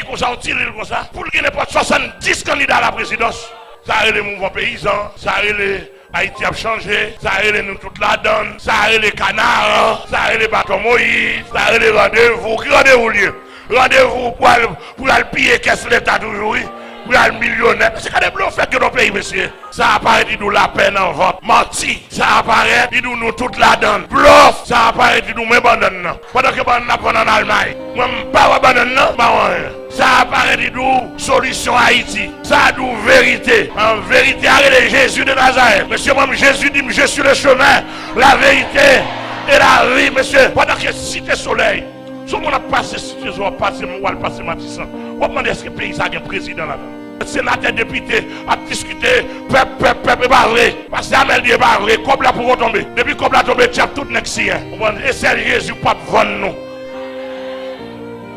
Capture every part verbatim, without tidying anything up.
Konsa, yon ti lil konsa, pou l gen nenpòt swasanndis kandida laprezidans. Sa rele mouvman peyizan, sa rele Ayiti ap chanje, sa rele nou tout ladann, sa rele Kanaran, sa rele Baton Moyiz, sa rele randevou. Ki randevou l ye? Randevou pou al, pou al piye kès Leta toujou, wi. Pou al milyonè. Mesye, gade blofè k gen nan peyi, mesye. Sa a parèt, li di w lapè nan vant. Manti. Sa a parèt, li di w nou tout ladann. Blòf. Sa a parèt, li di w men bannann nan. Pandan ke bannann ap vann ann Almay. Mwen, m pa wè bannann nan, m pa wè anyen. Sa a parèt, li di w solisyon Ayiti. Sa a di w verite. An verite a rele Jezi de Nazarèt. Mesye, mwen, Jezi di m, je suis le chemin, la vérité et la vie. Mesye, pandan ke Site Solèy, si w moun ap pase Site Solèy, w ap pase, w al pase Matisan, w ap mande èske peyi sa gen prezidan ladan l? Senatè, depite ap diskite, pèp, pèp, pèp, e pa vre. Pastè Amèl di e pa vre, kòb la poko tonbe. Depi kòb la tonbe, tchèp, tout nèg siyen. Ou konprann? E sèl Jezi p ap vann nou.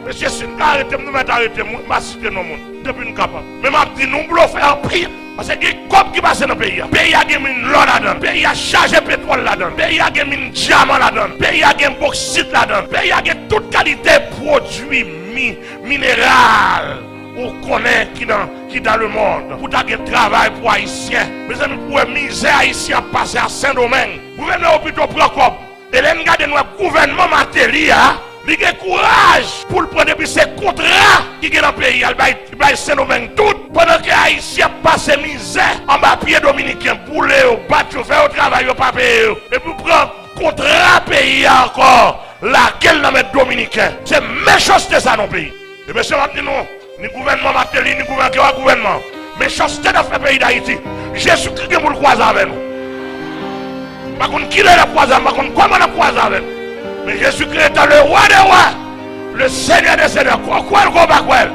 Mesye, si n ka arete m, nou mèt arete m, wi, m pa site non moun. Depi n kapab. Men m ap di nou, blofè anpil. Paske gen kòb ki pase nan peyi a. Peyi a gen min lò ladan l. Peyi a chaje petwòl ladan l. Peyi a gen min dyaman ladan l. Peyi a gen boksit ladan l. Peyi a gen tout kalite pwodui mi-, mineral ou konnen ki nan, ki dans le monde. Pou ta gen travay pou Ayisyen. Mezanmi, pou wè mizè Ayisyen ap pase a Sendomeng. Gouvènman yo pito pran kòb. E lè n gade, n wè gouvènman Martelly a, li gen kouraj pou l pran, depi se kontra ki gen nan peyi a, l bay, bay Sendomeng tout, pandan ke Ayisyen ap pase mizè anba pye Dominiken, boule yo, bat yo, fè yo travay, yo pa peye yo. Epi w pran kontra peyi a ankò, lage l nan men Dominiken. Se mechanste sa nan peyi. E mesye, m ap di nou, ni gouvènman Martelly, ni gouvènman, kèlkeswa gouvènman, mechanste n ap fè peyi Dayiti. Jezikri gen pou l kwaze avè nou. M pa konn kilè l ap kwaze, m pa konn kòman l ap kwaze avè nou. Men Jezikri etan le Wa dè wa, le Senyè dè senyè, ko w kwè l, ko w pa kwè l,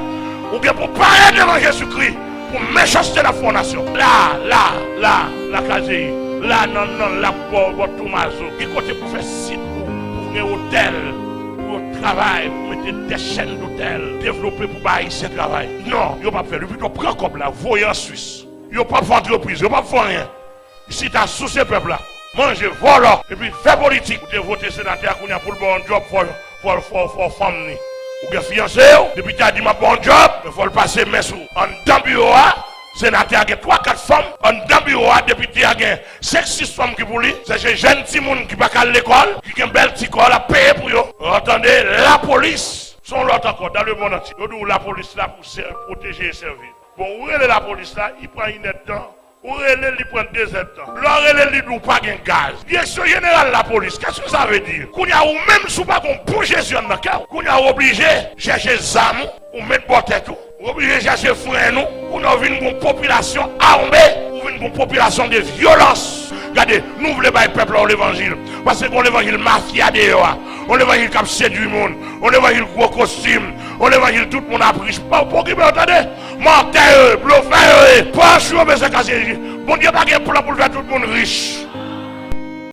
ou gen pou parèt devan Jezikri pou mechanste n ap fè yon nasyon. La, la, la, la Kazèyi, la nan, nan, la bò, bò Toumazo. Ki kote pou fè sit pou, pou gen otèl, pou yo travay, pou mete dè chèn dotèl, devlope pou bay Ayisyen travay. Non, yo p ap fè l. Yo pito pran kòb la, voye an Swis. Yo p ap fè antrepriz, yo p ap fè anyen. Isit a souse pèp la, manje, vòlò, epi fè politik. Ou te vote senatè a, kounye a pou l ba w yon djòb, fò, fò, fò, fò fanm ni. Ou gen fiyanse w, depite a di m ap ba w yon djòb, men fò l pase men sou ou. Anndan biwo a, senatè a gen twa kat fanm. Anndan biwo a, depite a gen senk sis fanm ki pou li. Se jèn timoun ki pa ka al lekòl, ki gen bèl ti kò, l ap peye pou yo. Antande, lapolis, se yon lòt ankò, dans le monde entier. Yo di w lapolis la pou sè-, pwoteje e sèvi. Bon, ou rele lapolis la, li pran inèdtan. Ou rele l, li pran dezèdtan. Lè w rele l, li di w pa gen gaz. Direksyon jeneral lapolis, qu'est-ce que ça veut dire? Kounye a, ou menm, si w pa gen yon bon Jezi anndan kè w, kounye a, ou oblije chèche zam ou, ou met bò tèt ou, ou oblije chèche fren ou, kounye a, ou vin gen yon popilasyon ame, ou vin gen yon popilasyon de vyolans. Gade, nou vle bay pèp la yon levanjil, paske gen yon levanjil mafya deyò a, yon levanjil k ap sedui moun, yon levanjil gwo kostim, yon levanjil tout moun ap rich. Pa, pa okipe yo, tande! Mantè yo ye, blofè yo ye. Pòch yo bezwen kase. Bondye pa gen plan pou l fè tout moun rich.